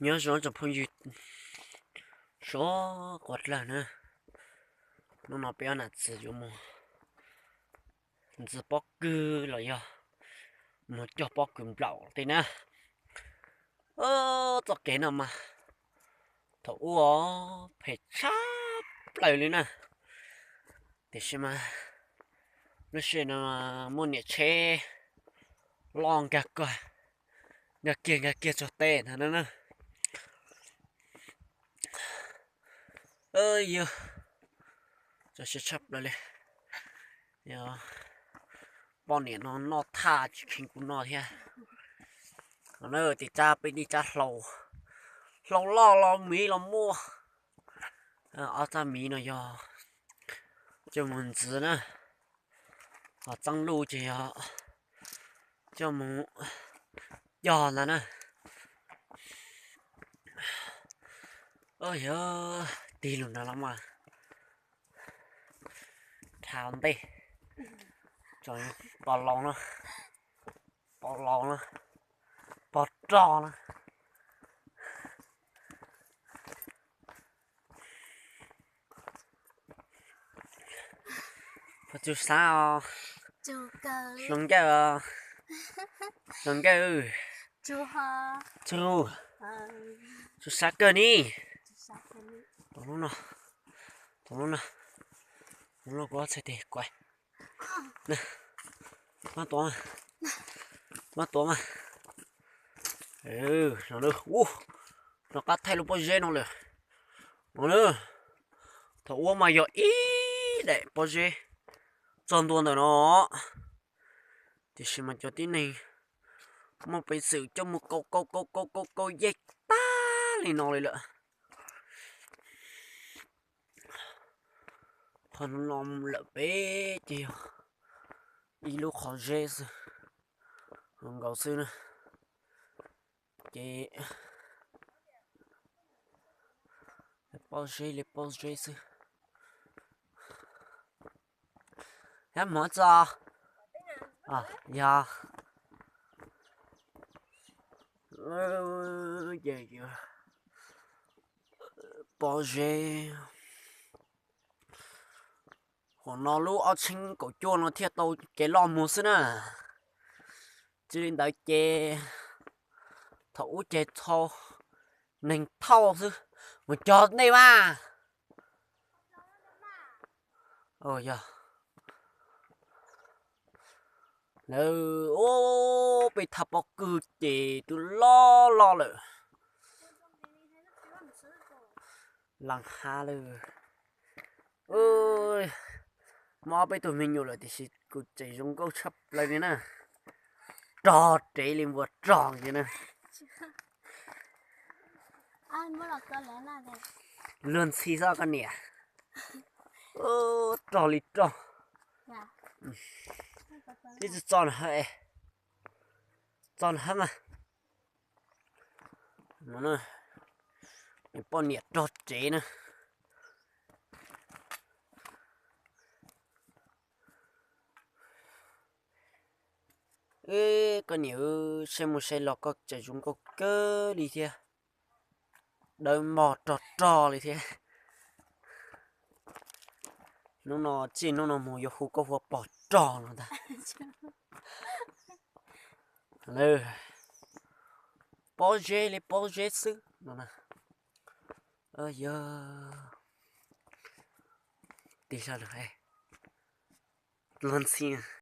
Nyob zoo tsoom phooj ywg sawv daws na, hnub no peb ob nam txiv yuav mus ntxi pob kws los yog mus cog pob kws nplaum tej na. Txoj kev no mas thaum ub phem tshaj plaws li na, tiam sis mas lub sij hawm no muaj niam tsheb loj nkag kiag, nkag kiag nkag kiag txog teb ntag na. Yog txog siab tshaj plaws li. Yog poj niam no noj thaj tsis kheev kuv noj thiab. Tim tsab peb tim tsab hlau, hlau loj los miv los muaj. Ob txaj miv no yog coj mus ntxiv na, ho txeeb luj ces yog coj mus cog ntag na. Yog tig lug no los mas dhau ntej, pos laus na, pos laus na, pos rog na. Pog Txus Xab os, Hloov Nkawj os, Hloov Nkawj, Txus, Txus Xab kawg ni. Tus lub no, tus lub no, tus lub kuv ob txhais tes kuav. Mab tuav, mab tuav mas. No, no qab thaij lub pob zeb no lawm. No na, thaum ub mas yog ib daim pob zeb txog ntua ntawm no, tiam sis mas cov tib neeg muaj peev xwm coj mus kaus kaus kaus kaus kaus kaus yaig tag li no li lawm. Qhov no no lawm pem ces yog ib lub qhov zeb xwb, nkaus xwb na. Ces pob zeb li pob zeb xwb. Yog hmov txo, yog pob zeb. Thaum no lub ob txhiab kaum cuaj no thiaj tau kev loj mus xwb na. Tsis li ntawd ces thaum ub ces txhua neeg thauj xwb. Mus cog nej mas. Yog lawv ub peb thaj pob kws ces twb loj loj lawm. Las hav lawm. Muaj ob peb tug me nyuam lawm tiam sis kuv tseem zoo nkauj tshaj plaws li na. Rog rev li npua rog li na. Luag ntxhi xwb koj niam. Rog li rog. Ib txoj no hawb, txoj no hawb mas. Poj niam rog rev na. Koj niam, saib mus saib los koj tseem zoo nkauj kawg li thiab. Dawb mog rog rog li thiab. Hnub no txij hnub no mus yuav hu koj hu ua pog rog no ntag. Pob zeb li pob zeb xwb no. Yog tig hlo lawm, luag ntxhi.